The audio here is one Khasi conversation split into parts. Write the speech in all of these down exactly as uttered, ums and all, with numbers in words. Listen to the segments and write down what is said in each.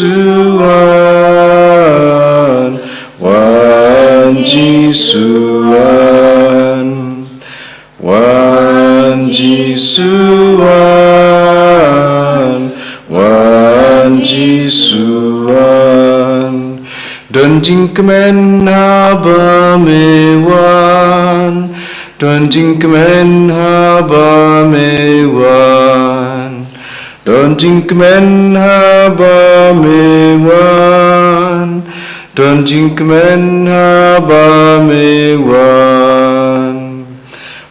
Jisu wan, wan Jisu wan, wan Jisu wan, wan Jisu wan. Don jingkmen haba me wan, don jingkmen haba me wan. Don jingkmen haba me wan, don jingkmen haba me wan.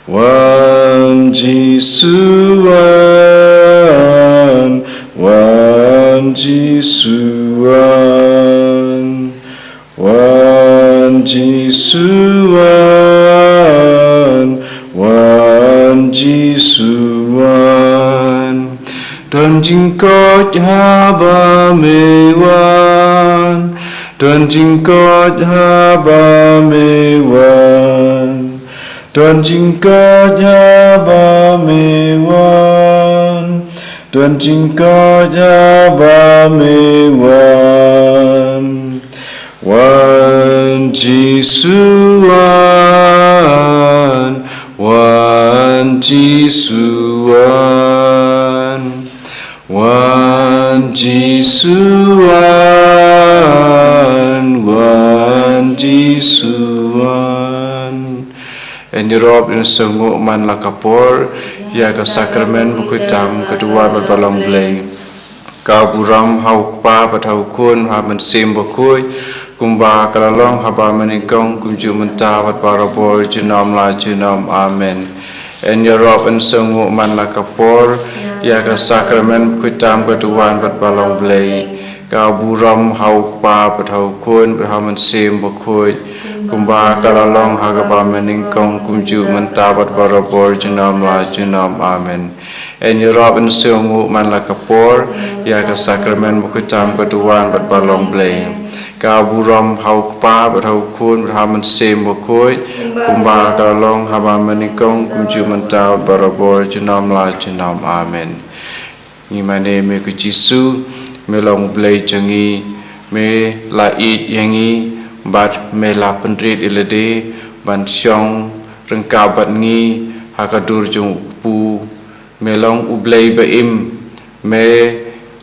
Wan Jisu wan, wan Jisu wan. Wan Jisu wan, wan Jisu wan. Don jingkoit haba me wan, don jingkoit haba me wan. Don jingkoit haba me wan, don jingkoit haba me wan. Wan Jisu wan, wan Jisu wan. Wan Jisu wan, wan Jisu wan. Yn ïarap, yn sngewnguh man la ka por ïa ka sakramen bakhuid tam ka duwan bad ba long Blei. Ka burom ha u Kpa bad ha u Khun, ha u Mynsiem Bakhuid, kumba ka la long haba mynnyngkong, kumjuh mynta bad barabor, junom la junom. Amen. Yn ïarap, yn sngewnguh man la ka por ïa ka sakramen bakhuid tam ka duwan bad ba long Blei. Ka burom ha u Kpa bad ha u Khun bad ha u Mynsiem Bakhuid, kumba ka la long ha kaba mynnyngkong, kumjuh mynta bad barabor, junom la junom. Amen. Yn ïarap, yn sngewnguh man la ka por ïa ka sakramen bakhuid tam ka duwan bad ba long Blei. Ka burom ha u Kpa bad ha u Khun bad ha u Mynsiem Bakhuid, kumba ka la long haba mynnyngkong, kumjuh mynta bad barabor, junom la junom. Amen. Ngi mane ïa me ko Jisu, me long Blei jong ngi, me la ïeit ïa ngi bad me la pynrit ïa lade ban shong ryngkat bad ngi ha ka dur jong u kpu. Me long U Blei ba im, me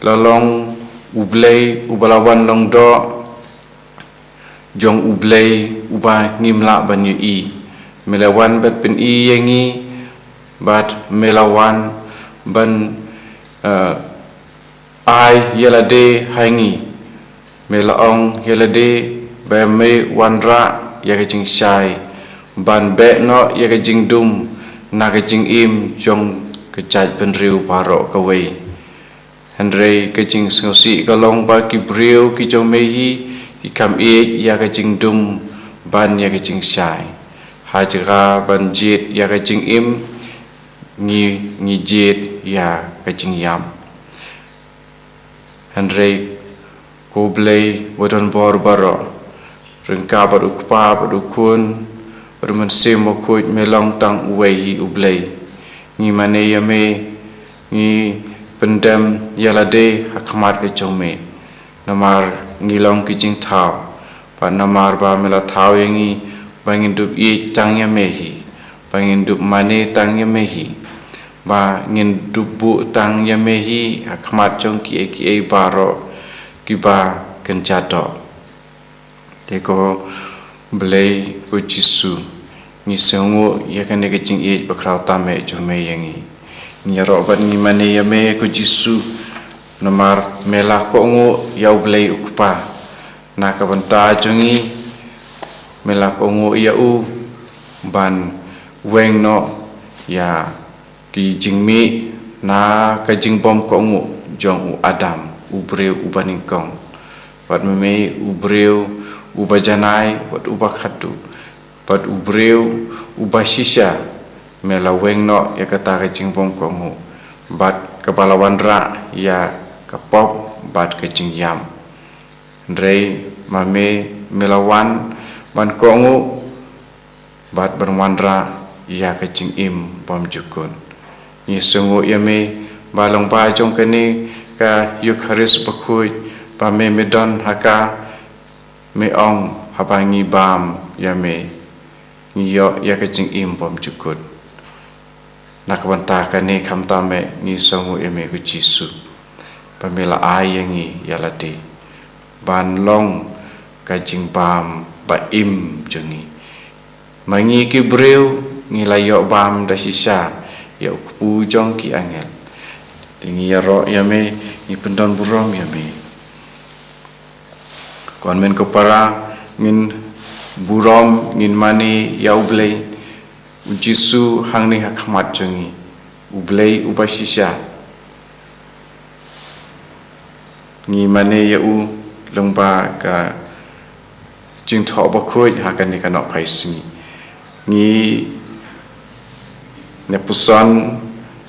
la long U Blei uba la wan long doh jong U Blei uba ngim lah ban ïohi. Me la wan ban pyni ïa ngi bad me la wan ban, eh, ai ïa lade ha ngi. Me la ong ïa lade ba me wanrah ïa ka jingshai ban beh noh ïa ka jingdum na ka jingim jong ka jaitbynriew baroh kawei. Hynrei ka jingsngewsih ka long ba ki briew ki jong me hi ki kham ïeit ïa ka jingdum ban ïa ka jingshai. Ha jaka ban jied ïa ka jingim, ngi, ngi jied ïa ka jingïap. Hynrei ko Blei ba don bor baroh, ryngkat bad u Kpa bad u Khun bad u Mynsiem Bakhuid, me long tang uwei hi U Blei. Ngi mane ïa me, ngi pyndem ïa lade ha khmat ka jong me. Namar ngi long ki jingthaw, bad namar ba me la thaw ïa ngi ba ngin dup ïeit tang ïa me hi, ba ngin dup mane tang ïa me hi, ba ngin dup buh tang ïa me hi ha khmat jong kiei kiei baroh kiba kynja doh. Te ko Blei ko Jisu, ngi sngewnguh ïa kane ka jingïeit bakhraw tam eh jong me ïa ngi. Ngi ïaroh bad ngi mane ïa me ko Jisu, namar me la kohnguh ïa U Blei u Kpa na ka bynta jong ngi. Me la kohnguh ïa u ban weng noh ïa ki jingmih na ka jingbym kohnguh jong u Adam, u briew uba nyngkong. Bad me, me u briew uba janai bad uba khadduh, bad u briew uba shisha, me la weng noh ïa kata ka jingbym kohnguh bad kaba la wanrah ïa ka pop bad ka jingïap. Hynrei ma me, me la wan ban kohnguh bad ban wanrah ïa ka jingim bymjukut. Ngi sngewnguh ïa me ba lyngba jong kane ka Eukharist bakhuid, Ba me me don ha ka, me ong, haba ngi bam ïa me, ngi ïoh ïa ka jingim bymjukut. Na ka bynta kane khamtam eh ngi sngewnguh ïa me ko Jisu, ba me la ai ïa ngi ïa lade ban long ka jingbam ba im jong ngi. Ma ngi ki briew ngi la ïoh bam da shisha ïa u kpu jong ki angel. Te ngi ïaroh ïa me, ngi pyndonburom ïa me. Ko hynmen ko para, ngin burom, ngin mane ïa U Blei, U Jisu hangne ha khmat jong ngi, U Blei uba shisha. Ngi mane ïa u lyngba ka Jingthoh Bakhuid ha kane ka nohphai sngi. Ngi ïa puson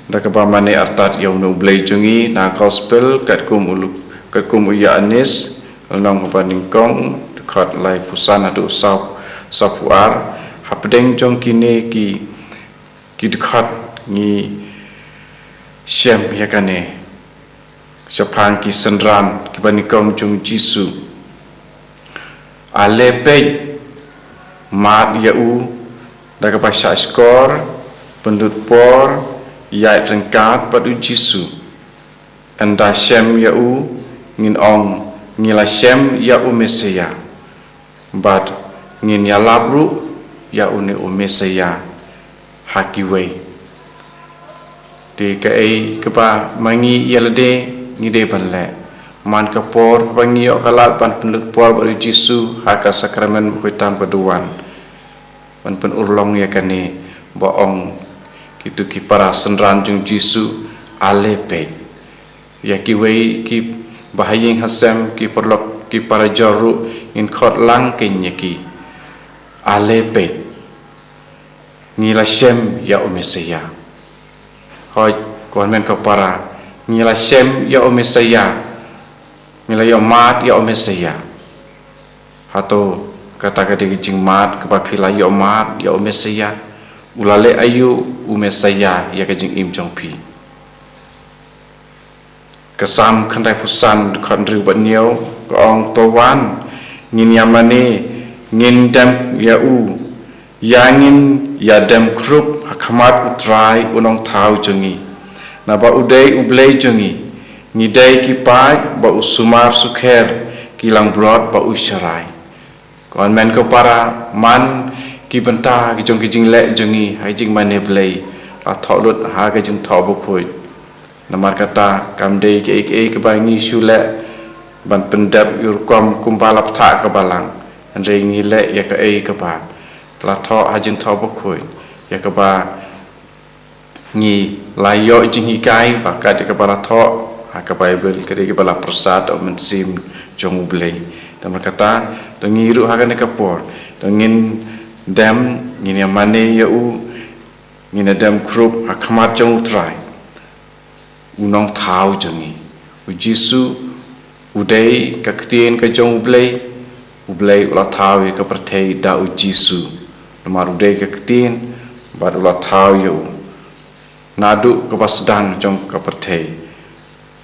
da kaba mane artat ïa une U Blei jong ngi na Gospel katkum u Lu-, katkum u Ïoannis, lynnong kaba nyngkong, dkhot laiphew san haduh saw, sawphew ar. Hapdeng jong kine ki, ki dkhot ngi shem ïa kane shaphang ki synran kiba nyngkong jong U Jisu. Ale peit, mad ïa u da kaba shahshkor, pynlut por, ïaid ryngkat bad U Jisu. Ynda shem ïa u, ngin ong, ngi la shem ïa u Messaïah. Bad ngin ïalap ruh ïa une u Messaïah ha kiwei. Te kaei kaba ma ngi ïa lade ngi dei ban leh? Man ka por ba ngi ïoh ka lad ban pynlut por bad U Jisu ha ka sakramen bakhuid tam ka duwan, ban pynurlong ïa kane ba ong kito ki para synran jong U Jisu, ale peit. Ïa kiwei kiba ha ïing ha sem, ki paralok, ki parajor ruh, ngin khot lang kein ïa ki. Ale peit, ngi la shem ïa u Messaïah. Hooid, ko hynmen ko para, ngi la shem ïa u Messaïah. Ngi la ïoh mad ïa u Messaïah. Hato kata ka dei ka jingmad kaba phi la ïoh mad ïa u Messaïah? U la leh aïu u Messaïah ïa ka jingim jong phi? Ka Salm khyndaiphew san, dkhot hynriew bad hynñiew, ka ong, to wan, ngin ïa mane, ngin dem ïa u, ïa ngin ïa dem khrup ha khmat U Trai U Nongthaw jong ngi. Naba u dei U Blei jong ngi, ngi dei ki paid ba u sumar sukher, ki langbrot ba u sharai. Ko hynmen ko para, man ki bynta ki jong ki jingleh jong ngi ha ki jingmane Blei la thoh lut ha ka Jingthoh Bakhuid. Namar kata kam dei kiei kiei kaba ngi shu leh ban pyndep ïa u rukom kumba la bthah ka Balang. Hynrei ngi leh ïa kaei kaba la thoh ha Jingthoh Bakhuid, ïa kaba ngi la ïoh jinghikai ba kat ïa kaba la thoh ha ka Baibl ka dei kaba la pyrsad da u Mynsiem jong U Blei. Namar kata, to ngi ruh ha kane ka por, to ngin dem, ngin ïa mane ïa u, ngin ïa dem khrup ha khmat jong U Trai U Nongthaw jong ngi. U Jisu u dei ka Ktien ka jong U Blei. U Blei u la thaw ïa ka pyrthei da U Jisu. Namar u dei ka Ktien bad u la thaw ïa u. Naduh kaba sdang jong ka pyrthei,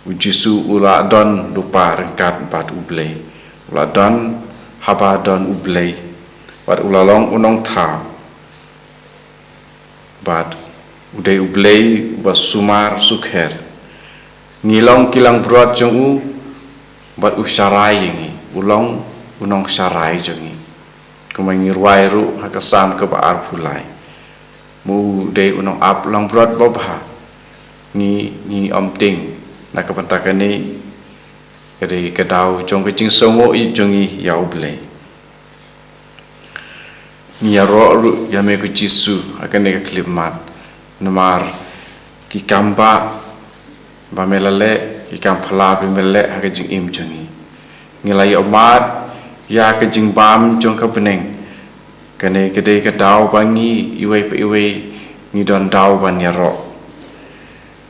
U Jisu u la don lypa ryngkat bad U Blei. U la don haba don U Blei. Bad u la long U Nongthaw. Bad u dei U Blei uba sumar sukher. Ngi long ki langbrot jong u, bad u sharai ïa ngi, u long U Nongsharai jong ngi. Kumba ngi rwai ruh ha ka Salm kaba arphew lai. Ma u dei U Nongap langbrot babha. Ngi, ngi ym tieng. Na ka bynta kane ka dei ka daw jong ka jingsngewnguh jong ngi ïa U Blei. Ngi ïaroh ruh ïa me ko Jisu ha kane ka khyllipmat. Namar ki kam ba, ba me la leh, ki kam phylla ba me la leh ha ka jingim jong ngi. Ngi la ïoh mad ïa ka jingbam jong ka bneng. Kane ka dei ka daw ba ngi iwei pa iwei ngi don daw ban ïaroh.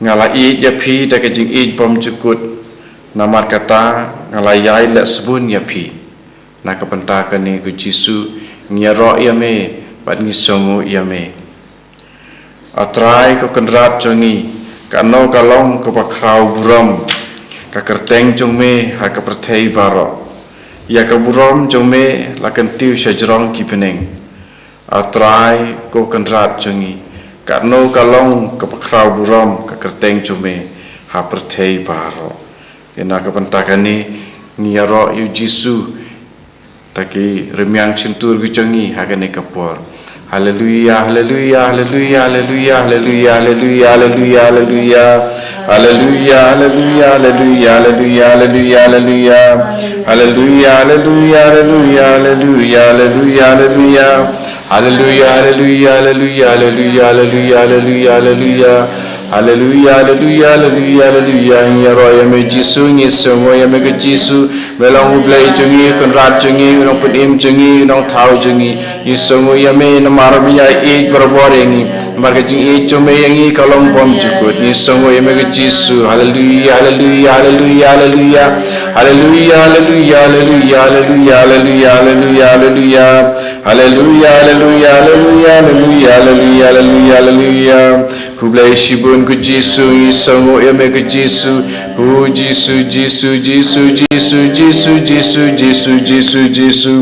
Nga la ïeit ïa phi da ka jingïeit bymjukut. Namar kata nga la ïai leh sbun ïa phi. Na ka bynta kane ko Jisu, ngi ïaroh ïa me bad ngi sngewnguh ïa me. A Trai ko Kynrad jong ngi, kano ka long kaba khraw burom, ka kyrteng jong me ha ka pyrthei baroh. Ïa ka burom jong me la kyntiew sha jrong ki bneng. A Trai ko Kynrad jong ngi, katno ka long ka bakhraw burom ka kyrteng jong me ha pyrthei baroh. Ïa na ka bynta kane ngi ïaroh ïa u Jisu, ta ki rmiang shyntur ki jong ngi ha kane ka por. Haleluia, haleluia, haleluia, haleluia, haleluia, haleluia, haleluia, haleluia. Haleluia, haleluia, haleluia, haleluia, haleluia, haleluia. Haleluia, haleluia, haleluia, haleluia, haleluia, haleluia. Haleluia, haleluia, haleluia, haleluia, haleluia, haleluia, haleluia. Haleluia, haleluia, haleluia, haleluia. Ngi ïaroh ïa me Jisu, ngi sngewnguh ïa me ko Jisu. Me long U Blei jong ngi, Kynrad jong ngi, U Nongpynim jong ngi, U Nongthaw jong ngi. Ngi sngewnguh ïa me namar me ïaieit barabor ïa ngi. Namar ka jingïeit jong me ïa ngi ka long bymjukut. Ngi sngewnguh ïa me ko Jisu. Haleluia, haleluia, haleluia, haleluia. Haleluia, haleluia, haleluia, haleluia, haleluia, haleluia. Haleluia, haleluia, haleluia, haleluia, haleluia, haleluia, haleluia. Khublei shibun ko Jisu, ngi sngewnguh ïa me ko Jisu. Ko Jisu, Jisu, Jisu, Jisu, Jisu, Jisu, Jisu, Jisu, Jisu.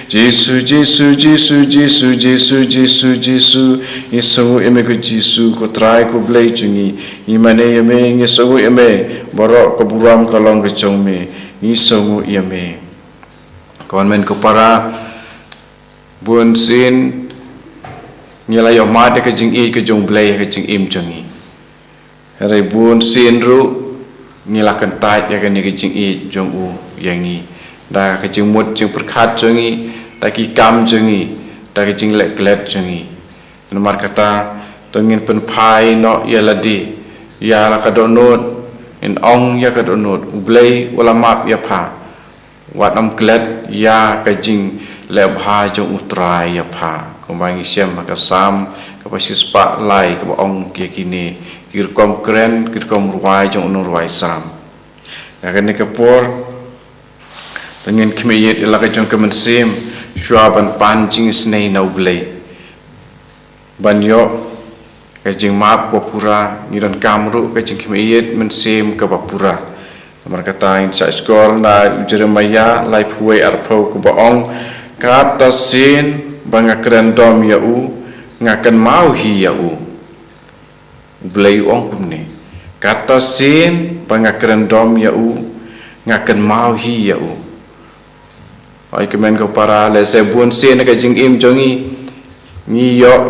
Jisu, Jisu, Jisu, Jisu, Jisu, Jisu, Jisu. Ngi sngewnguh ïa me ko Jisu, ko Trai ko Blei jong ngi. Ngi mane ïa me, ngi sngewnguh ïa me. Baroh ka burom ka long ka jong me. Ngi sngewnguh ïa me. Ko hynmen ko para, bunsien ngi la ïohmad ïa ka jingïeit ka jong U Blei ha ka jingim jong ngi. Hynrei bunsien ruh ngi la kyntait ïa kane ka jingïeit jong u ïa ngi da ka jingmut jingpyrkhat jong ngi, da ki kam jong ngi, da ka jingleh klet jong ngi. Namar kata, to ngin pynphai noh ïa lade ïa la ka dohnud, ngin ong ïa ka dohnud, U Blei u la map ïa pha. Wat nym klet ïa ka jingleh bha jong U Trai ïa pha. Kumba ngi shem ha ka Salm kaba shispah lai kaba ong ïa kine ki rukom kren, ki rukom rwai jong u nongrwai Salm. Ha kane ka por, to ngin khmih ïit ïa la ka jong ka mynsiem shuwa ban pan jingisynei na U Blei. Ban ïoh ka jingmap kaba pura, ngi donkam ruh ka jingkhmih ïit mynsiem kaba pura. Namar kata ngin sa skhor na u Jeremaïah laiphew wei arphew kaba ong, kata sien ba nga kren dom ïa u, nga kynmaw hi ïa u. U Blei u ong kumne. Kata sien ba nga kren dom ïa u, nga kynmaw hi ïa u. Hooid ko hynmen ko para, lehse bunsien ha ka jingim jong ngi, ngi ïoh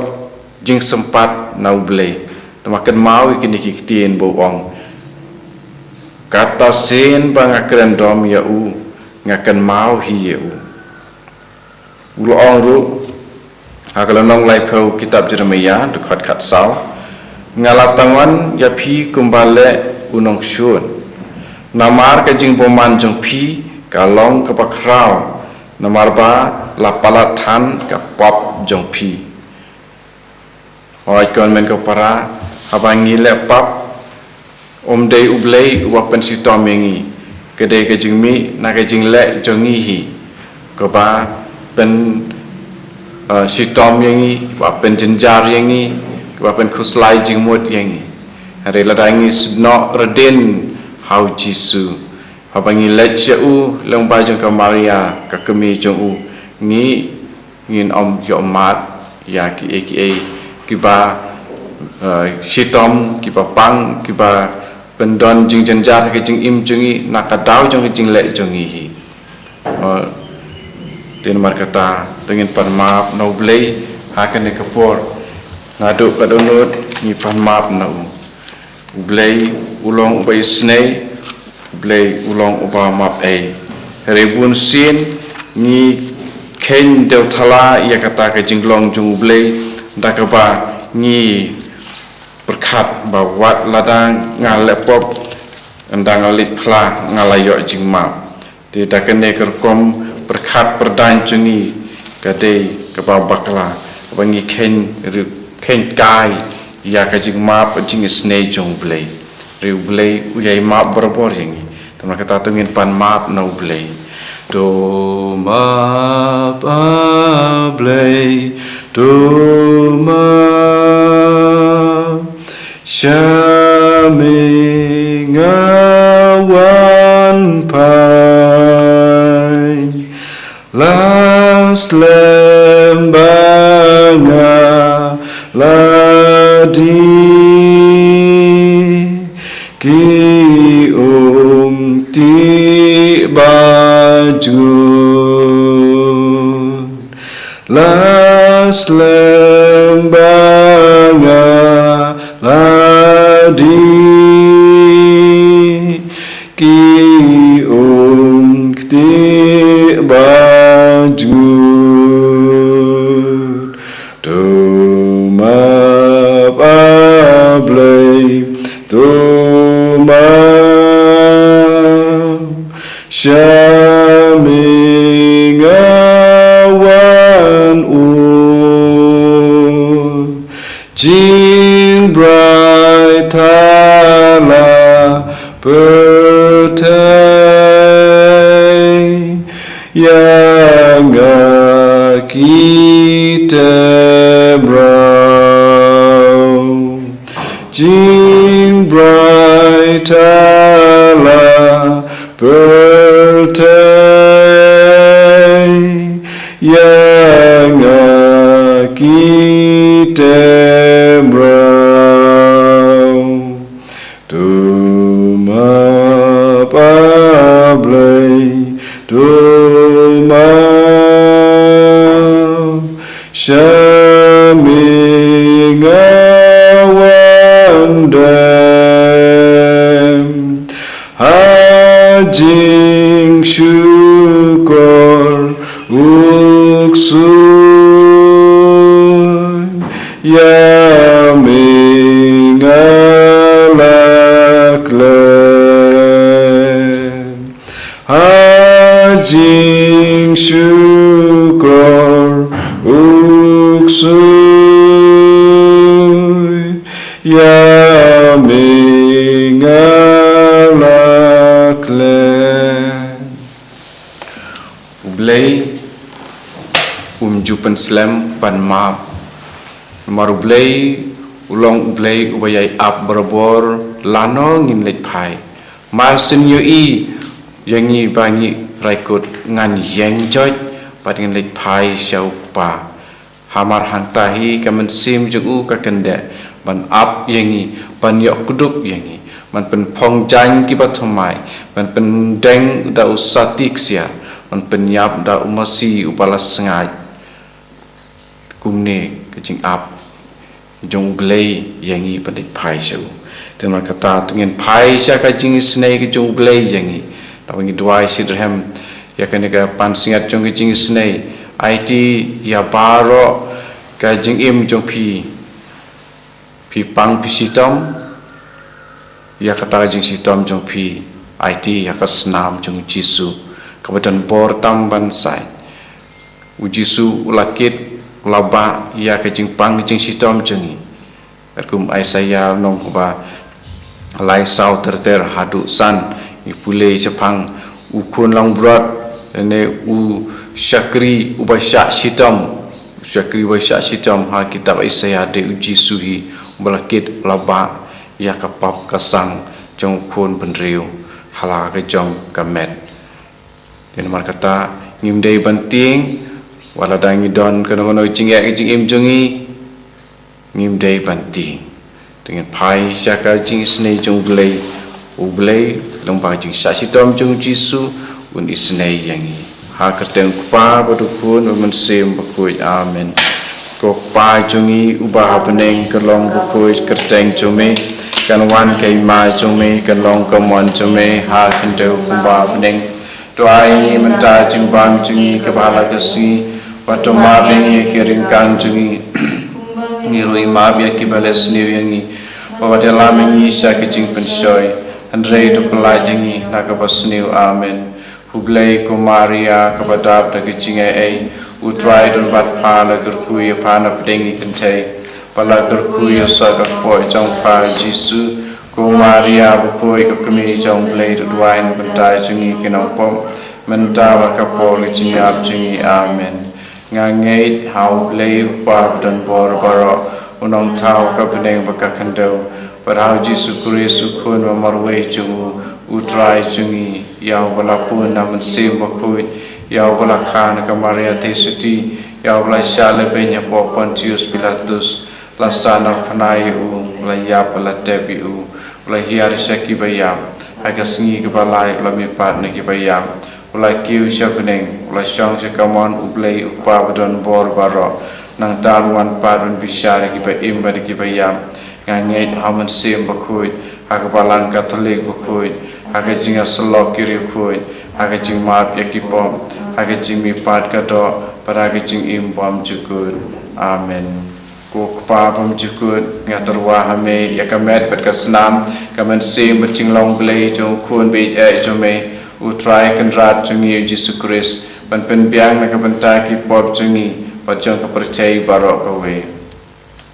jingsympat na U Blei. Te ma kynmaw ïa kine ki ktien ba u ong. Kata sien ba nga kren dom ïa u, nga kynmaw hi ïa u. U la ong ruh, ha ka lynnong laiphew kitab Jeremaïah, dkhot khatsaw. Nga la tyngon ïa phi kumba leh u nongshun. Namar ka jingbymman jong phi ka long kaba khraw. Namar ba la palat than ka pop jong phi. Hooid ko hynmen ko para, haba ngi leh pap, um dei U Blei uba pynshitom ïa ngi. Ka dei ka jingmih na ka jingleh jong ngi hi. Kaba pyn, eh, shitom ïa ngi, kaba pynjynjar ïa ngi, kaba pynkhuslai jingmut ïa ngi. Hynrei lada ngi snoh rdin ha u Jisu. Haba ngi leit sha u, lyngba jong ka Maria, ka kmie jong u, ngi, ngin ym ïohmad ïa kiei kiei kiba, eh, shitom, kiba pang, kiba pyndon jingjynjar ha ka jingim jong ngi, na ka daw jong ka jingleh jong ngi hi. Eh, te namar kata, to ngin pan map na U Blei ha kane ka por. Naduh ka dohnud ngi pan map na u. U Blei u long uba isynei, U Blei u long uba map ei. Hynrei bunsien ngi kheiñ dewthala ïa kata ka jinglong jong U Blei, da kaba ngi pyrkhat ba wat lada nga leh pop, ynda nga leit phla nga la ïoh jingmap. Te da kane ka rukom pyrkhat pyrdaiñ jong ngi ka dei kaba bakla, kaba ngi kheiñ ri-, kheiñ kai ïa ka jingmap jingisynei jong U Blei. Hynrei U Blei u ïai map barabor ïa ngi. Te namar kata to ngin pan map na U Blei. To map A Blei, to map sha me nga wan. slem ba nga la die, ki umkti ba jut. La slem ba nga la die, ki umkti ba jut. To map, A Blei, to map, sha me nga wan, u Jingbrai Thala Pyrthei, ïa nga ki tymmen raw. Jingbrai Thala Pyrthei, ïa nga ki tymmen raw. To map, A Blei, to map, sha me nga wan dem. Ha jingshukor u ksuid, ïa me nga la klet. Ha jingshukor u ksuid, ïa me nga la klet. U Blei um ju pynslem ban map. Namar U Blei u long U Blei uba ïai ap barabor, lano ngin leit phai. Mar shen ïohi ïa ngi ba ngi raikut, ngan ïeng joit bad ngin leit phai sha u Kpa. Hamar hangta hi ka mynsiem jong u ka kyndeh ban ap ïa ngi, ban ïoh kdup ïa ngi, ban pynphong jaiñ kiba thymmai, ban pyndeng da u sati ksiar, ban pynïap da u masi uba la sngaid. Kumne ka jingap jong U Blei ïa ngi ban leit phai sha u. Te namar kata to ngin phai sha ka jingisynei ka jong U Blei ïa ngi. Naba ngi duwai shitrhem ïa kane ka pansngiat jong ka jingisynei. Aiti ïa baroh ka jingim jong phi. Phi pang phi shitom, ïa kata ka jingshitom jong phi, aiti ïa ka snam jong U Jisu kaba don bor tam ban sait. U Jisu u la kit, u la bah ïa ka jingpang jingshitom jong ngi. Katkum Isaiah lynnong kaba lai saw ter ter haduh san, ngi pule shaphang u khun langbrot, ne u shakri uba shah shitom. U shakri uba shah shitom ha kitab Isaiah dei U Jisu hi, uba la kit, la bah ïa ka pop ka sang jong u khun bynriew ha la ka jong ka met. Te namar kata ngim dei ban tieng, wat lada ngi don kano kano jingeh ka jingim jong ngi, ngim dei ban tieng. Te ngin phai sha ka jingisynei jong U Blei. U Blei, lyngba ka jingshah shitom jong U Jisu, un isynei ïa ngi. Ha ka kyrteng U Kpa bad U Khun bad U Mynsiem Bakhuid. Amen. Ko Kpa jong ngi uba ha bneng, kan long bakhuid ka kyrteng jong me, kan wan ka hima jong me, kan long ka mon jong me ha khyndew kumba ha bneng. To ai ïa ngi mynta ka jingbam jong ngi kaba ha la ka sngi, bad to map ïa ngi ki ryngkang jong ngi, ngi ruh ngi map ïa kiba leh sniew ïa ngi. Wat ïalam ïa ngi sha ka jingpynshoi, hynrei to pyllait ïa ngi na kaba sniew. Amen. Khublei ko Maria kaba dap da ka jingaiei, U Trai u don bad pha, la kyrkhu ïa pha na pdeng ki kynthei, bad la kyrkhu ïa u soh ka kpoh jong pha U Jisu. Ko Maria bakhuid, ka kmie jong U Blei, to duwai na ka bynta jong ngi ki nongpop, mynta bad ka por ka jingïap jong ngi. Amen. Nga ngeit ha U Blei U Kpa badonbor baroh, U Nongthaw ka bneng bad ka khyndew, bad ha U Jisu Khrist U Khun ba marwei jong U, U Trai jong ngi, ïa uba la pun na U Mynsiem Bakhuid, Ïa uba la kha na ka Maria Theisotti, ïa uba la shah lehbeiñ hapoh Pontius Pilatus, la sahnarphna ïa u, la ïap bad la tep ïa u, la hiar sha kiba ïap, ha ka sngi kaba lai la mihpat na kiba ïap, la kiew sha bneng, la shong sha kamon U Blei U Kpa badonbor baroh. Nangta un wan pat ban bishar ïa kiba im bad ïa kiba ïap. Nga ngeit ha u Mynsiem Bakhuid, ha ka Balang Katholik bakhuid, ha ka jingïasyllok ki riewkhuid, ha ka jingmap ïa ki pop, ha ka jingmihpat ka doh, bad ha ka jingim bymjukut. Amen. Ko Kpa bymjukut, nga tyrwa ha me ïa ka met bad ka snam, ka mynsiem bad jinglong Blei jong u Khun baieit jong me, U Trai Kynrad jong ngi U Jisu Khrist, ban pynbiang na ka bynta ki pop jong ngi bad jong ka pyrthei baroh kawei.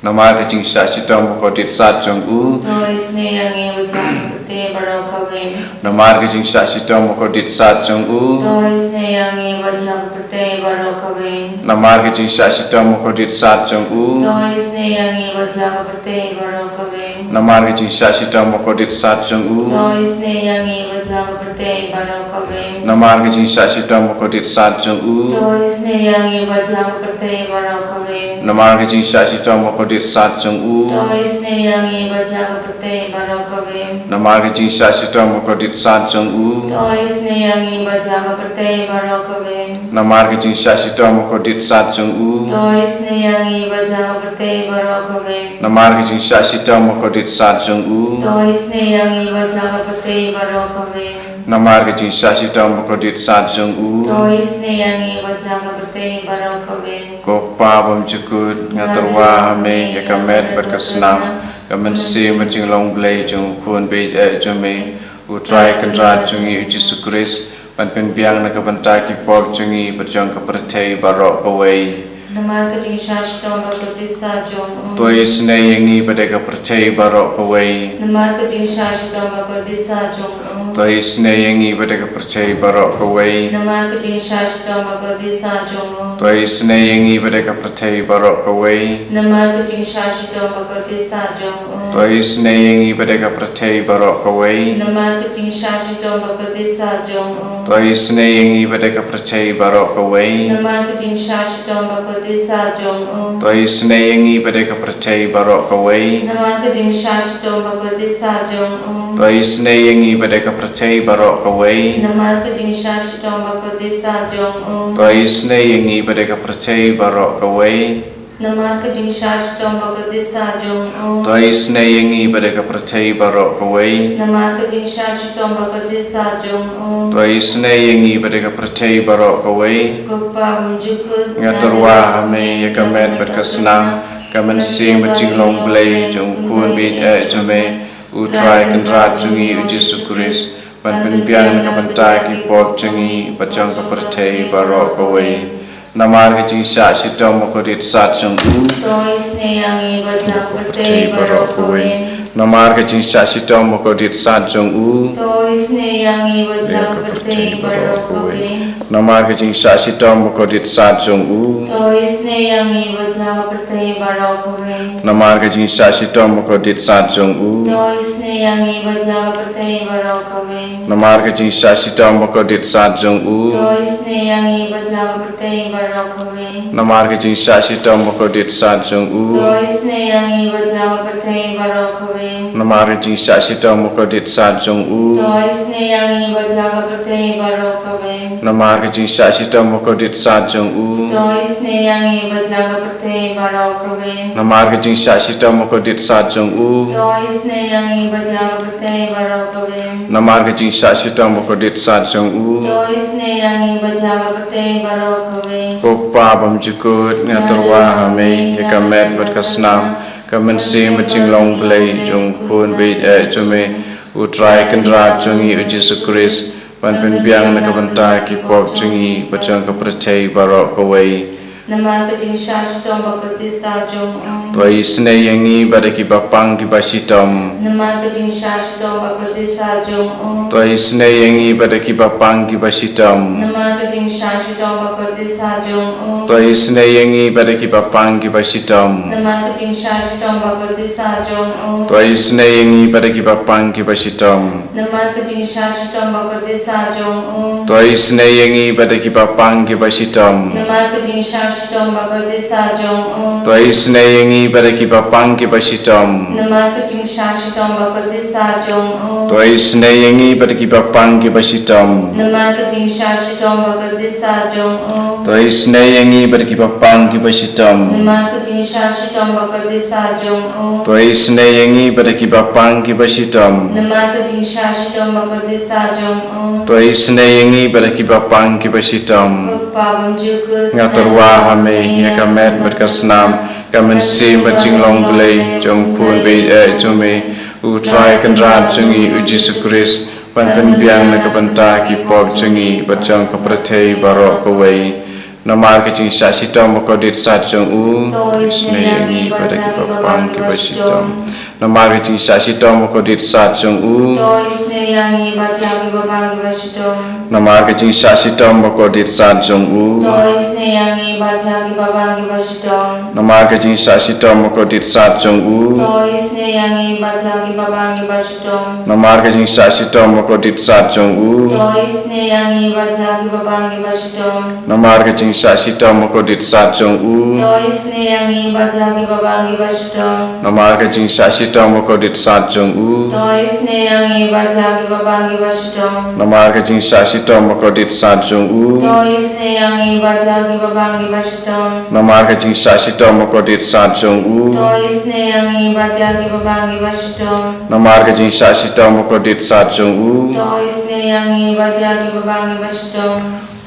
Namar ka jingshah shitom bakordit sat jong u. To isynei ïa ngi bad ïa ka pyrthei baroh kawei. Namar ka jingshah shitom bakordit sat jong u. To isynei ïa ngi bad ïa ka pyrthei baroh kawei. Namar ka jingshah shitom bakordit sat jong u. To isynei ïa ngi bad ïa ka pyrthei baroh kawei. Namar ka jingshah shitom bakordit sat jong u. To isynei ïa ngi bad ïa ka pyrthei baroh kawei. Namar ka jingshah shitom bakordit sat jong u. To isynei ïa ngi bad ïa ka pyrthei baroh kawei. Namar ka jingshah shitom bakordit sat jong u. To isynei ïa ngi bad ïa ka pyrthei baroh kawei. Namar ka jingshah shitom bakordit sat jong u. To isynei ïa ngi bad ïa ka pyrthei baroh kawei. Namar ka jingshah shitom bakordit sat jong u. To isynei ïa ngi bad ïa ka pyrthei baroh kawei. Namar ka jingshah shitom bakordit sat jong u. To isynei ïa ngi bad ïa ka pyrthei baroh kawei. Namar ka jingshah shitom bakordit sat jong u. To isynei ïa ngi bad ïa ka pyrthei baroh kawei. Ko Kpa bymjukut, nga tyrwa ha me ïa ka met bad ka snam, ka mynsiem bad jinglong Blei jong u Khun baieit jong me, U Trai Kynrad jong ngi U Jisu Khrist, ban pynbiang na ka bynta ki pop jong ngi bad jong ka pyrthei baroh kawei. Namar ka jingshah shitom bakordit sat jong u. To isynei ïa ngi bad ïa ka pyrthei baroh kawei. Namar ka jingshah shitom bakordit sat jong u. To isynei ïa ngi bad ïa ka pyrthei baroh kawei. Namar ka jingshah shitom bakordit sat jong u. To isynei ïa ngi bad ïa ka pyrthei baroh kawei. Namar ka jingshah shitom bakordit sat jong u. To isynei ïa ngi bad ïa ka pyrthei baroh kawei. Namar ka jingshah shitom bakordit sat jong u. To isynei ïa ngi bad ïa ka pyrthei baroh kawei. Namar ka jingshah shitom bakordit sat jong u. To isynei ïa ngi bad ïa ka pyrthei baroh kawei. Namar ka jingshah shitom bakordit sat jong u. To isynei ïa ngi bad ïa ka pyrthei baroh kawei. Namar ka jingshah shitom bakordit sat jong u. To isynei ïa ngi bad ïa ka pyrthei baroh kawei. Namar ka jingshah shitom bakordit sat jong u. To isynei ïa ngi bad ïa ka pyrthei baroh kawei. Namar ka jingshah shitom bakordit sat jong u. To isynei ïa ngi bad ïa ka pyrthei baroh kawei. Ko Kpa bymjukut, nga tyrwa ha me ïa ka met bad ka snam, ka mynsiem bad jinglong Blei jong u Khun baieit jong me, U Trai Kynrad jong ngi U Jisu Khrist, ban pynbiang na ka bynta ki pop jong ngi bad jong ka pyrthei baroh kawei. Namar ka jingshah shitom bakordit sat jong u. To isynei ïa ngi bad ïa ka pyrthei baroh kawei. Namar ka jingshah shitom bakordit sat jong u. To isynei ïa ngi bad ïa ka pyrthei baroh kawei. Namar ka jingshah shitom bakordit sat jong u. To isynei ïa ngi bad ïa ka pyrthei baroh kawei. Namar ka jingshah shitom bakordit sat jong u. To isynei ïa ngi bad ïa ka pyrthei baroh kawei. Namar ka jingshah shitom bakordit sat jong u. To isynei ïa ngi bad ïa ka pyrthei baroh kawei. Namar ka jingshah shitom bakordit sat jong u. To isynei ïa ngi bad ïa ka pyrthei baroh kawei. Namar ka jingshah shitom bakordit sat jong u. To isynei ïa ngi bad ïa ka pyrthei baroh kawei. Namar ka jingshah shitom bakordit sat jong u. To isynei ïa ngi bad ïa ka pyrthei baroh kawei. Namar ka jingshah shitom bakordit sat jong u. To isynei ïa ngi bad ïa ka pyrthei baroh kawei. Namar ka jingshah shitom bakordit sat jong u. To isynei ïa ngi bad ïa ka pyrthei baroh kawei. Ko Kpa bymjukut, nga tyrwa ha me ïa ka met bad ka snam, ka mynsiem bad jinglong Blei jong u Khun baieit jong me, U Trai Kynrad jong ngi U Jisu Khrist, ban pynbiang na ka bynta ki pop jong ngi bad jong ka pyrthei baroh kawei. Namar ka jingshah shitom ba kordit sah jong u. To isynei ïa ngi bad ïa ki bapang ki bashitom. Namar ka jingshah shitom ba kordit sah jong u. To isynei ïa ngi bad ïa ki bapang ki bashitom. Namar ka jingshah shitom ba kordit sah jong u. To isynei ïa ngi bad ïa ki bapang ki bashitom. Namar ka jingshah shitom ba kordit sah jong u. To isynei ïa ngi bad ïa ki bapang ki bashitom. Namar ka jingshah shitom ba kordit sah jong u. To isynei ïa ngi bad ïa ki bapang ki bashitom. Namar ka jingshah shitom ba kordit sah jong u. To isynei ïa ngi bad ïa ki bapang ki bashitom. Namar ka jingshah shitom ba kordit sah jong u. To isynei ïa ngi bad ïa ki bapang ki bashitom. Namar ka jingshah shitom ba kordit sah jong u. To isynei ïa ngi bad ïa ki bapang ki bashitom. Namar ka jingshah shitom ba kordit sah jong u. To isynei ïa ngi bad ïa ki bapang ki bashitom. Namar ka jingshah shitom ba kordit sah jong u. To isynei ïa ngi bad ïa ki bapang ki bashitom. Ko Kpa bymjukut. Nga tyrwa ha me ïa ka met bad ka snam, ka mynsiem bad jinglong Blei jong u Khun ba ïeit eh jong me, U Trai Kynrad jong ngi U Jisu Khrist, ban pynbiang na ka bynta ki pop jong ngi bad jong ka pyrthei baroh kawei. Namar ka jingshah shitom ba kordit sah jong u. To isynei ïa ngi bad ïa ki bapang ki bashitom. Namar ka jingshah shitom ba kordit sah jong u. To isynei ïa ngi bad ïa ki bapang ki bashitom. Namar ka jingshah shitom ba kordit sah jong u. To isynei ïa ngi bad ïa ki bapang ki bashitom. Namar ka jingshah shitom ba kordit sah jong u. To isynei ïa ngi bad ïa ki bapang ki bashitom. Namar ka jingshah shitom ba kordit sah jong u. To isynei ïa ngi bad ïa ki bapang ki bashitom. Namar ka jingshah shitom ba kordit sah jong u. To isynei ïa ngi bad ïa ki bapang ki bashitom. Namar ka jingshah shitom ba kordit sah jong u. To isynei ïa ngi bad ïa ki bapang ki bashitom. Namar ka jingshah shitom ba kordit sah jong u. To isynei ïa ngi bad ïa ki bapang ki bashitom. Namar ka jingshah shitom ba kordit sah jong u. To isynei ïa ngi bad ïa ki bapang ki bashitom. Namar ka jingshah shitom ba kordit sah jong u. To isynei ïa ngi bad ïa ki bapang ki bashitom.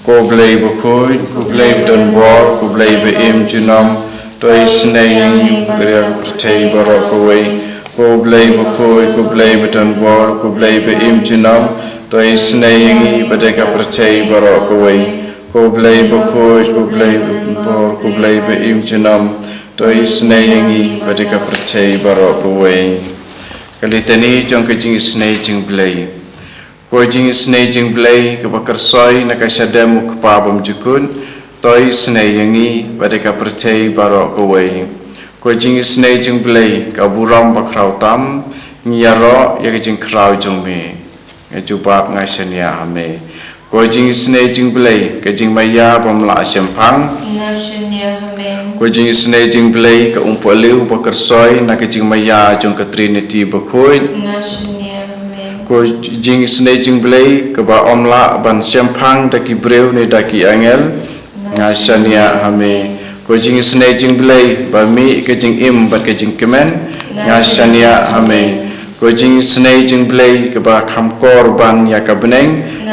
Ko Blei bakhuid, ko Blei badonbor, ko Blei ba im junom. To isynei ïa ngi bad ïa ka pyrthei baroh kawei. Ko Blei bakhuid, ko Blei badonbor, ko Blei ba im junom. To isynei ïa ngi bad ïa ka pyrthei baroh kawei. Ko Blei bakhuid, ko Blei badonbor, ko Blei ba im junom. To isynei ïa ngi bad ïa ka pyrthei baroh kawei. Ka litani jong ka jingisynei jingblei. Ko jingisynei jingblei kaba kyrsoi na ka shadem U Kpa bymjukut, to isynei ïa ngi bad ïa ka pyrthei baroh kawei. Ko jingisynei jingblei ka burom bakhraw tam, ngi ïaroh ïa ka jingkhraw jong me. Nga jubab, nga shaniah ha me. Ko jingisynei jingblei ka jingmaïa bym lah shemphang. Nga shaniah ha me. Ko jingisynei jingblei ka umpohliew ba kyrsoi na ka jingmaïa jong ka Trinity bakhuid. Nga shaniah ha me. Ko jingisynei jingblei kaba ym lah ban shemphang da ki briew ne da ki angel. Nga shaniah ha me. Ko jingisynei jingblei ba mih ka jingim bad ka jingkmen. Nga shaniah ha me. Ko jingisynei jingblei kaba kham kor ban ïa ka bneng.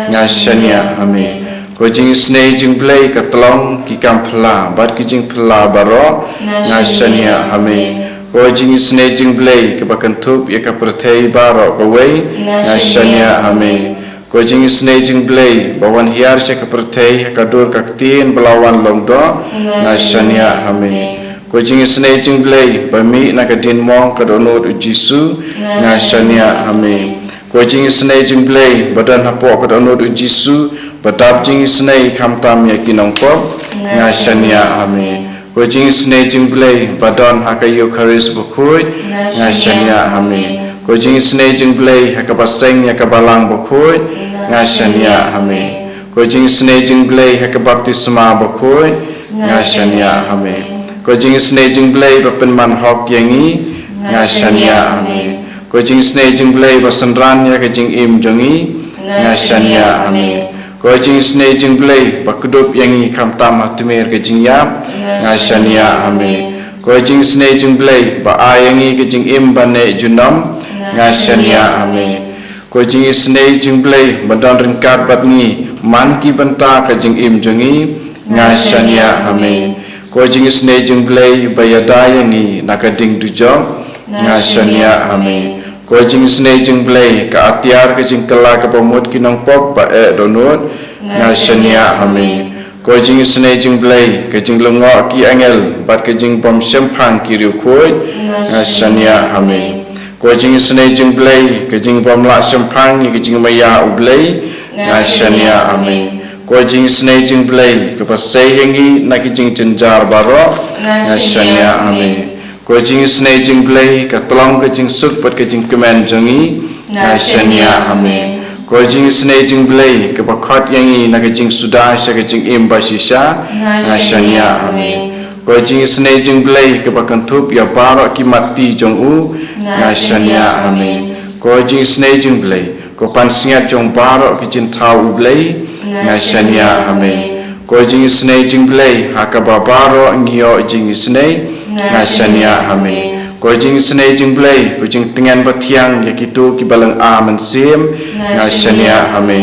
Nga shaniah ha me. Ko jingisynei jingblei ka tlong ki kam phylla bad ki jingphylla baroh. Nga shaniah ha me. Ko jingisynei jingblei kaba kynthup ïa ka pyrthei baroh kawei. Nga shaniah ha me. Ko jingisynei jingblei ba wan hiar sha ka pyrthei ha ka dur ka ktien ba la wan long doh. Nga shaniah ha me. Ko jingisynei jingblei ba mih na ka diengmong ka dohnud U Jisu. Nga shaniah ha me. Ko jingisynei jingblei ba don hapoh ka dohnud U Jisu ba dap jingisynei khamtam ïa ki nongpop. Nga shaniah ha me. Ko jingisynei jingblei ba don ha ka Eukharist bakhuid. Nga shaniah ha me. Ko jingisynei jingblei ha kaba seng ïa ka balang bakhuid. Nga shaniah ha me. Ko jingisynei jingblei ha ka baptisma bakhuid. Nga shaniah ha me. Ko jingisynei jingblei ba pynman hok ïa ngi. Nga shaniah ha me. Ko jingisynei jingblei ba synran ïa ka jingim jong ngi. Nga shaniah ha me. Ko jingisynei jingblei ba kdup ïa ngi khamtam ha tmier ka jingïap. Nga shaniah ha me. Ko jingisynei jingblei ba ai ïa ngi ka jingim ba neh junom. Nga shaniah ha me. Ko jingisynei jingblei ba don ryngkat bad ngi man ki bynta ka jingim jong ngi. Nga shaniah ha me. Ko jingisynei jingblei ba ïada ïa ngi na ka ding dujok. Nga shaniah ha me. Ko jingisynei jingblei ka atiar ka jingkylla kaba mut ki nongpop ba eh dohnud. Nga shaniah ha me. Ko jingisynei jong U Blei, ka jinglyngngoh ki angel bad ka jingbym shemphang ki riewkhuid, nga shaniah ha me. Ko jingisynei jong U Blei, ka jingbym lah shemphang ïa ka jingmaïa U Blei, nga shaniah ha me. Ko jingisynei jong U Blei, kaba sei ïa ngi na ki jingjynjar baroh, nga shaniah ha me. Ko jingisynei jong U Blei, ka tlong ka jingsuk bad ka jingkmen jong ngi, nga shaniah ha me. Ko jingisynei jong U Blei, kaba khot ïa ngi na ka jingsuda sha ka jingim bashisha, nga shaniah ha me. Ko jingisynei jong U Blei, kaba kynthup ïa baroh ki matti jong u, nga shaniah ha me. Ko jingisynei jong U Blei, ko pansngiat jong baroh ki jingthaw U Blei, nga shaniah ha me. Ko jingisynei jong U Blei, ha kaba baroh ngi ïoh jingisynei, nga shaniah ha me. Ko jingisynei jong U Blei, ko jingtngen bathiang ïa kito kiba lynga mynsiem, nga shaniah ha me.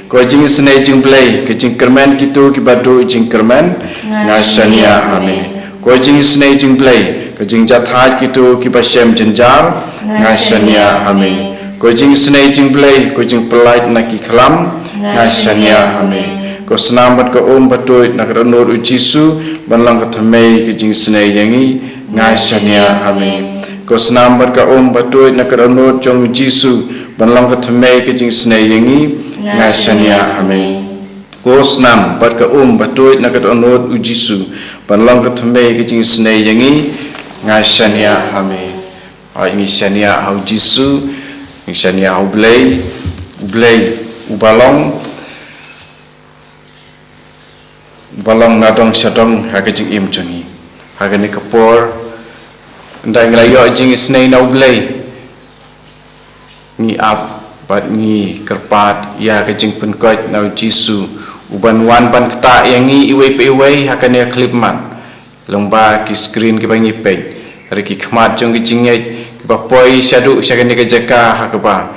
Ko jingisynei jong U Blei, ka jingkyrmen kito kiba duh jingkyrmen, nga shaniah ha me. Ko jingisynei jong U Blei, ka jingjahthait kito kiba shem jynjar, nga shaniah ha me. Ko jingisynei jong U Blei, ko jingpyllait na ki khlam, nga shaniah ha me. Ko snam bad ka um batuid na ka dohnud U Jisu, ban long ka thymmei ka jingisynei ïa ngi, nga shaniah ha me. Ko snam bad ka um batuid na ka dohnud jong U Jisu, ban long ka thymmei ka jingisynei ïa ngi, nga shaniah ha me. Ko snam bad ka um batuid na ka dohnud U Jisu, ban long ka thymmei ka jingisynei ïa ngi, nga shaniah ha me. Ai, ngi shaniah ha U Jisu, ngi shaniah ha U Blei, U Blei, uba long, uba long nadong shadong ha ka jingim jong ngi. Ha kane ka por, ynda ngi la ïoh jingisynei na U Blei, ngi ap bad ngi kyrpad ïa ka jingpynkhiah na U Jisu, uban wan ban ktah ïa ngi iwei pa iwei ha kane ka khyllipmat. Lyngba ki screen kiba ngi peit, ha ki khmat jong ki jingngeit kiba poi shaduh sha kane ka jaka ha kaba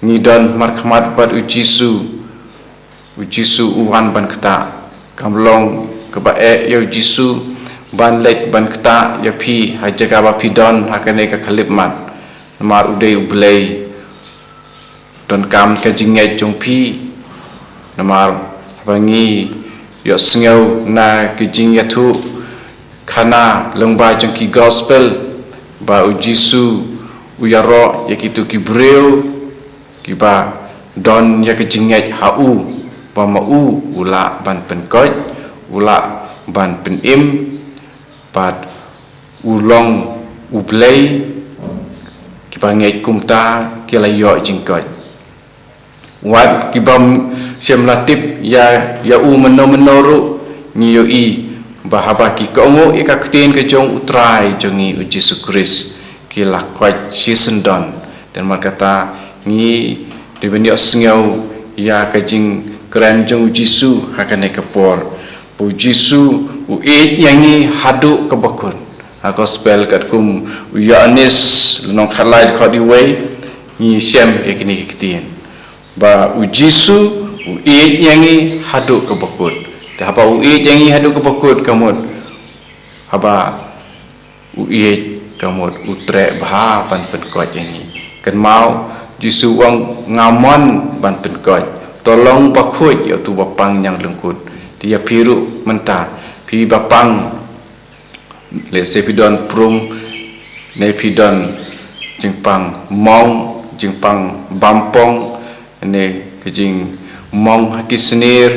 ngi don markhmat bad U Jisu. U Jisu u wan ban ktah. Kam long kaba eh ïa U Jisu ban leit ban ktah ïa phi ha jaka ba phi don ha kane ka khyllipmat. Namar u dei U Blei donkam ka jingngeit jong phi. Namar haba ngi ïohsngew na ki jingïathuhkhana lyngba jong ki gospel, ba U Jisu u ïaroh ïa kito ki briew kiba don ïa ka jingngeit ha u, ba ma u u lah ban pynkhiah, u lah ban pynim, bad u long U Blei, kiba ngeit kumta ki la ïoh jingkhiah. Wat kiba m-, shem la tip ïa, ïa u mynno mynno ruh, ngi ïohi ba haba ki kohnguh ïa ka ktien ka jong U Trai jong ngi U Jisu Khrist, ki la khuid shisyndon. Te namar kata, ngi dei ban ïohsngew ïa ka jingkren jong U Jisu ha kane ka por. U Jisu u ïeit ïa ngi haduh kaba kut. Ha gospel katkum u Ïoannis lynnong khatlai dkhot wei, ngi shem ïa kine ki ktien, ba U Jisu u ïeit ïa ngi haduh kaba kut. Te haba u ïeit ïa ngi haduh kaba kut, ka mut, haba u ïeit, ka mut u treh bha ban pynkhiah ïa ngi. Kynmaw, Jisu u ong, nga mon ban pynkhiah. To long bakhuid ïa uto ba pang ñianglyngkut. Te ïa phi ruh mynta, phi ba pang, lehse phi don phrum, ne phi don jingpang mong, jingpang bampong, ne ka jingmong ha ki snier,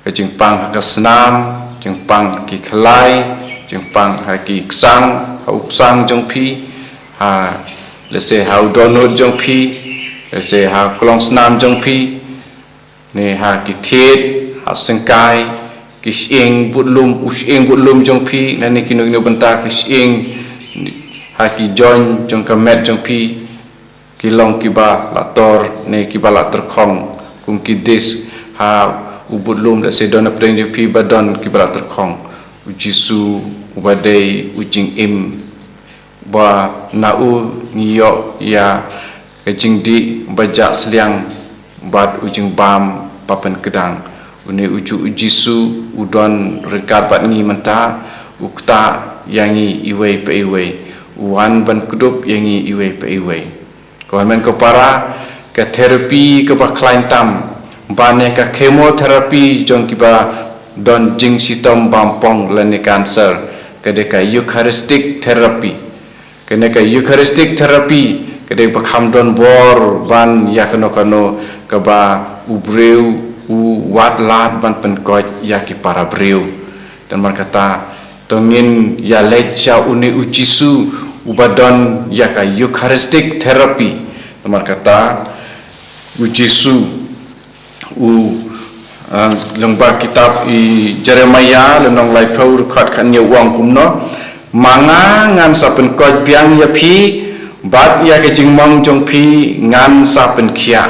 ka jingpang ha ka snam, jingpang ha ki khlai, jingpang ha ki ksang, ha u ksang jong phi, ha, lehse ha u dohnud jong phi, lehse ha u klong snam jong phi, ne ha ki thied, ha u syngkai, ki shyieng budlum, u shyieng budlum jong phi, ne kino kino bynta ki shyieng, ha ki join jong ka met jong phi, ki long kiba la tor, ne kiba la tyrkhong, kum ki disc, ha u budlum, lehse don hapdeng jong phi ba don kiba la tyrkhong. U Jisu, uba dei u jingim, ba na u ngi ïoh ïa ka jingdih ba jah sliang bad u jingbam ba pynkdang. Une u juh U Jisu u don ryngkat bad ngi mynta, u ktah ïa ngi iwei pa iwei, u wan ban kdup ïa ngi iwei pa iwei. Ko hynmen ko para, ka therapy kaba khlaiñ tam, ba ne ka chemotherapy jong kiba don jingshitom bampong lane cancer, ka dei ka Eucharistic therapy. Kane ka Eucharistic therapy ka dei ba kham don bor ban ïa kano kano kaba u briew u wad lad ban pynkoit ïa ki para briew. Namar kata, to ngin ïa leit sha une u Jisu uba don ïa ka Eucharistic therapy. Namar kata, u Jisu u, ah, lyngba kitab i Jeremiah lynnong laiphew dkhot khathynñiew u ong kumno: Ma nga ngan sa pynkoit biang ïa phi, bad ïa ka jingmong jong phi ngan sa pynkhiah.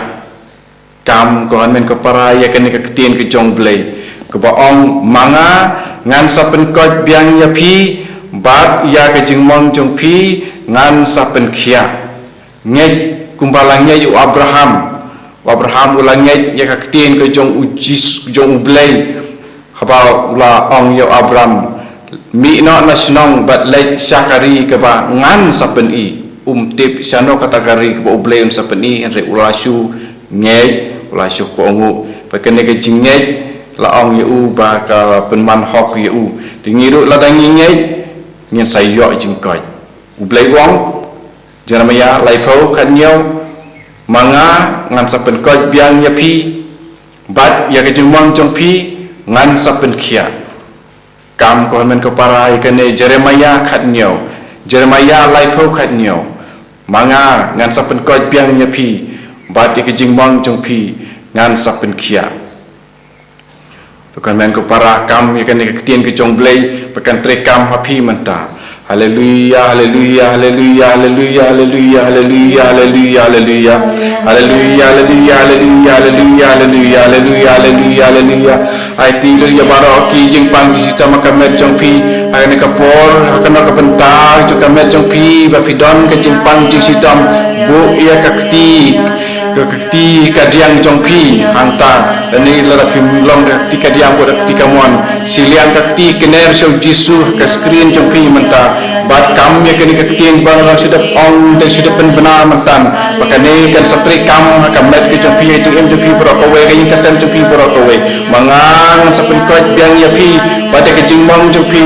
Kam ko hynmen ko para, ïa kane ka ktien ka jong U Blei kaba ong: Ma nga ngan sa pynkoit biang ïa phi, bad ïa ka jingmong jong phi ngan sa pynkhiah. Ngeit kumba la ngeit u Abraham. U Abraham u la ngeit ïa ka ktien ka jong u Jis-, jong U Blei. Haba u la ong ïa u Abraham: Mih noh na shnong bad leit sha ka ri kaba ngan sa pyni. Um tip shano kata ka ri kaba U Blei un sa pyni, hynrei u la shu ngeit, u la shu kohnguh. Bad kane ka jingngeit la ong ïa u ba ka pynman hok ïa u. Te ngi ruh lada ngi ngeit, ngin sa ïoh jingkoit. U Blei u ong, Jeremiah laiphew khathynñiew: Ma nga ngan sa pynkoit biang ïa phi, bad ïa ka jingmong jong phi ngan sa pynkhiah. Kam ko hynmen ko para, ïa kane Jeremiah khathynñiew, Jeremiah laiphew khathynñiew: Ma nga ngan sa pynkoit biang ïa phi, bad ïa ka jingmong jong phi ngan sa pynkhiah. To ko hynmen ko para, kam ïa kane ka ktien ka jong U Blei ba kan trei kam ha phi mynta. Haleluia, haleluia, haleluia. Ai ti lei ïa baroh ki jingpang jingshitom ha ka met jong phi ha kane ka por, ha kane ka bynta jong ka met jong phi, ba phi don ka jingpang jingshitom. Buh ïa ka kti, ka kti kadiang jong phi hangta. Lane lada phim long da ka kti kadiang, buh da ka kti kamon. Shiliang ka kti, kner sha u Jisu ha ka screen jong phi mynta. Bad kam ïa kane ka ktien ba nga dang shu dep ong, dang shu dep pynbna mynta, ba kane kan sa trei kam ha ka met ka jong phi, ha ka jingim jong phi baroh kawei, ha ka ïing ka sem jong phi baroh kawei. Ma nga ngan sa pynkoit biang ïa phi, bad ïa ka jingmong jong phi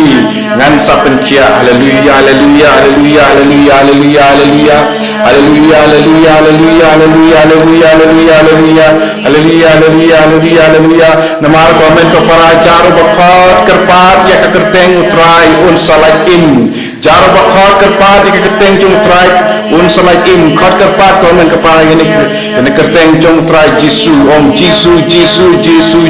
ngan sa pynkhiah. Haleluia, haleluia, haleluia. Namar ko hynmen ko para, jar uba khot kyrpad ïa ka kyrteng U Trai un sa lait im. Jar uba khot kyrpad ïa ka kyrteng jong U Trai un sa lait im. Khot kyrpad ko hynmen ko para ïa kane ka kyrteng jong U Trai Jisu. Ong Jisu, Jisu, Jisu.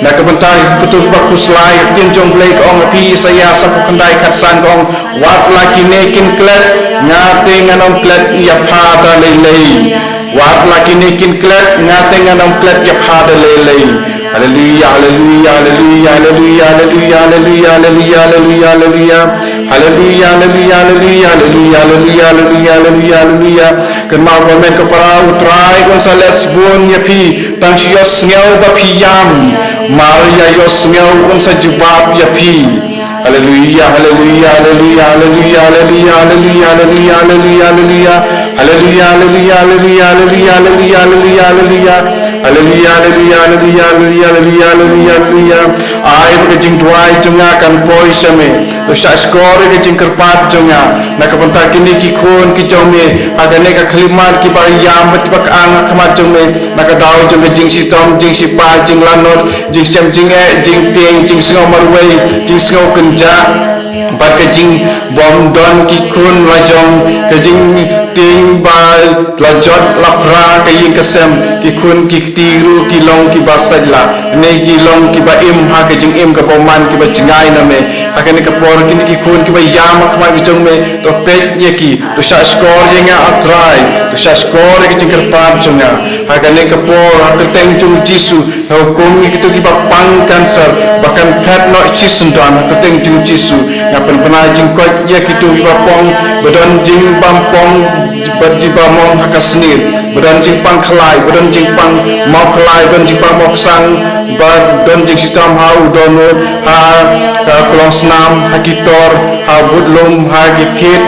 Na ka bynta ka kyntu ba khuslai, ka ktien jong U Blei ka ong ha phi Isaïah sanphew khyndai khatsan ka ong: Wat la kine kin klet, nga te ngan ym klet ïa pha da lei lei. Wat la kine kin klet, nga te ngan ym klet ïa pha da lei lei. Haleluia, haleluia, haleluia. Kynmaw ko hynmen ko para, U Trai un sa leh sbun ïa phi, tang shu ïohsngew ba phi ïam. Mar ïa ïohsngew un sa jubab ïa phi. Haleluia, haleluia, haleluia. Ai ba ka jingduwai jong nga kan poi sha me. To shah shkor ïa ka jingkyrpad jong nga na ka bynta kine ki khun ki jong me ha kane ka khyllipmat, kiba ïam bad kiba kyang ha khmat jong me, na ka daw jong ka jingshitom, jingshipai, jinglanot, jingshem jingeh, jingtieng, jingsngew marwei, jingsngew kynjah, bad ka jingbym don ki khun lajong, ka jingtieng ba la jot la pra ka ïing ka sem, ki khun ki kti ruh ki long kiba sait lah, ne ki long kiba im ha ka jingim ka bymman, kiba jngai na me. Ha kane ka por kine ki khun kiba ïam ha khmat ka jong me, to peit ïa ki, to shah shkor ïa nga, A Trai, to shah shkor ïa ka jingkyrpad jong nga. Ha kane ka por, ha ka kyrteng jong U Jisu, nga hukum ïa kito kiba pang cancer ba kan phet noh shisyndon ha ka kyrteng jong U Jisu. Nga pynbna jingkoit ïa kito kiba pang, ba don jingbam pang, ba jingbam mong ha ka snier, ba don jingpang khlai, ba don jingpang mawkhlai, ba don jingpang mawksang, ba don jingshitom ha u dohnud, ha, ha klongsnam, ha ki tor, ha budlum, ha ki thied,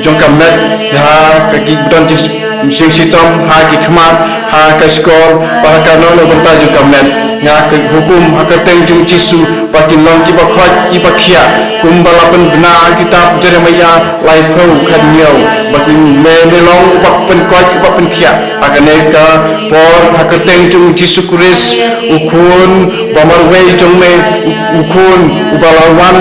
jong ka met, ha ka ki ba don jing, jingshitom ha ki khmat, ha ka shkor, bad ha ka nongbynta jong ka met. Nga hukum ha ka kyrteng jong u Jisu ba kin long kiba koit kiba khiah, kumba la pynbna ha kitab Jeremiah laiphew khathynñiew, ba kin, me, me long uba pynkoit uba pynkhiah. Ha kane ka por, ha ka kyrteng jong u Jisu Khrist, u Khun ba marwei jong me, u Khun uba la wan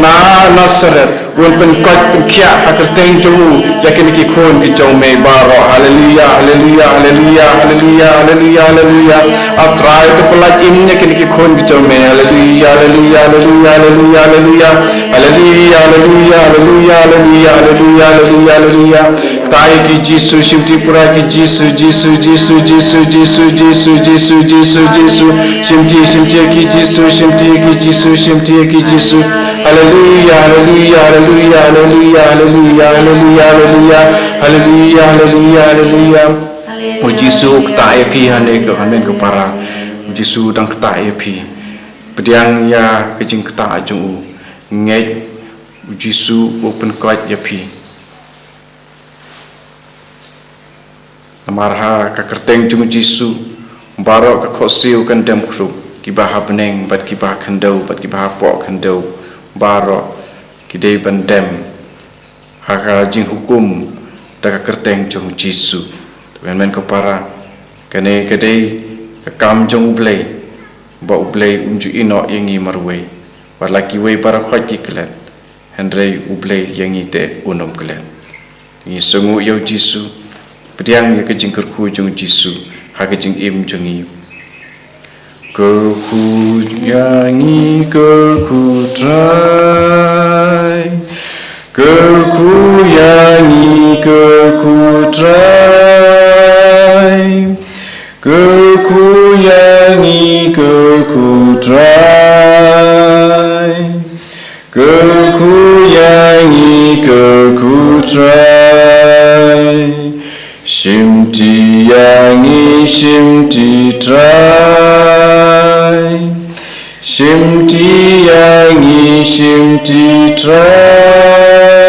na Nasareth, un pynkoit pynkhiah ha ka kyrteng jong u ïa kine ki khun ki jong me baroh. Haleluya, haleluya, haleluya, haleluya, haleluya, haleluya. A Trai, to pyllait im ïa kine ki khun ki jong me. Haleluya, haleluya, haleluya, haleluya, haleluya. Haleluya, haleluya, haleluya, haleluya, haleluya, haleluya. Ktah ïa ki Jisu, shimti pura ki Jisu, Jisu, Jisu, Jisu, Jisu, Jisu, Jisu, Jisu, Jisu. Shimti, shimti ïa ki Jisu, shimti ïa ki Jisu, shimti ïa ki Jisu. Haleluya, haleluya, haleluya, haleluya, haleluya, haleluya, haleluya. Haleluya, haleluya, haleluya. O Jisu, u ktah ïa phi hane ka, hane ka para. O Jisu u dang ktah ïa phi. Pdiang ïa ka jingktah jong u. Ngeit, u Jisu u pynkoit ïa phi. Namar ha ka kyrteng jong u Jisu, baroh ka khohsiew kan dem khrup, kiba ha bneng bad kiba ha khyndew bad kiba hapoh khyndew, baroh ki dei ban dem ha ka jinghukum da ka kyrteng jong u Jisu. Te men, men ko para, kane ka dei ka kam jong U Blei, ba U Blei um ju ïehnoh ïa ngi marwei. Wat la kiwei baroh khoit ki klet, hynrei U Blei ïa ngi te un ym klet. Ngi sngewnguh ïa u Jisu, pdiang ïa ka jingkyrkhu jong u Jisu ha ka jingim jong ngi. Kyrkhu ïa ngi, kyrkhu Trai. Kyrkhu ïa ngi, kyrkhu Trai. Kyrkhu ïa ngi, kyrkhu Trai. Kyrkhu ïa ngi, kyrkhu Trai. Shimti ïa ngi, shimti Trai. Shimti ïa ngi, shimti Trai.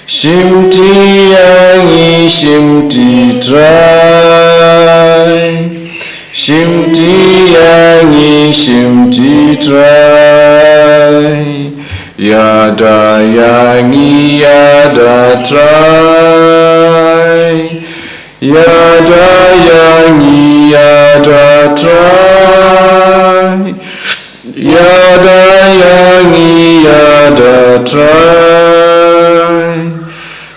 Shimti ïa ngi, shimti Trai. Shimti ïa ngi, shimti Trai. Ïada ïa ngi, ïada Trai. Ïada ïa ngi, ïada Trai. Ïada ïa ngi, ïada Trai.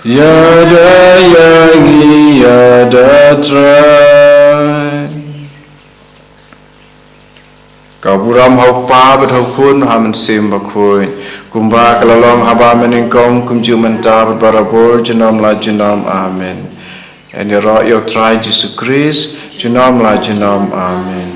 Ïada ïa ngi, ïada Trai. Ka burom ha U Kpa bad ha U Khun, ha U Mynsiem Bakhuid. Kumba ka la long haba mynnyngkong, kumjuh mynta bad barabor, junom la junom. Amen. Ngan ïaroh ïa U Trai Jisu Khrist, junom la junom. Amen.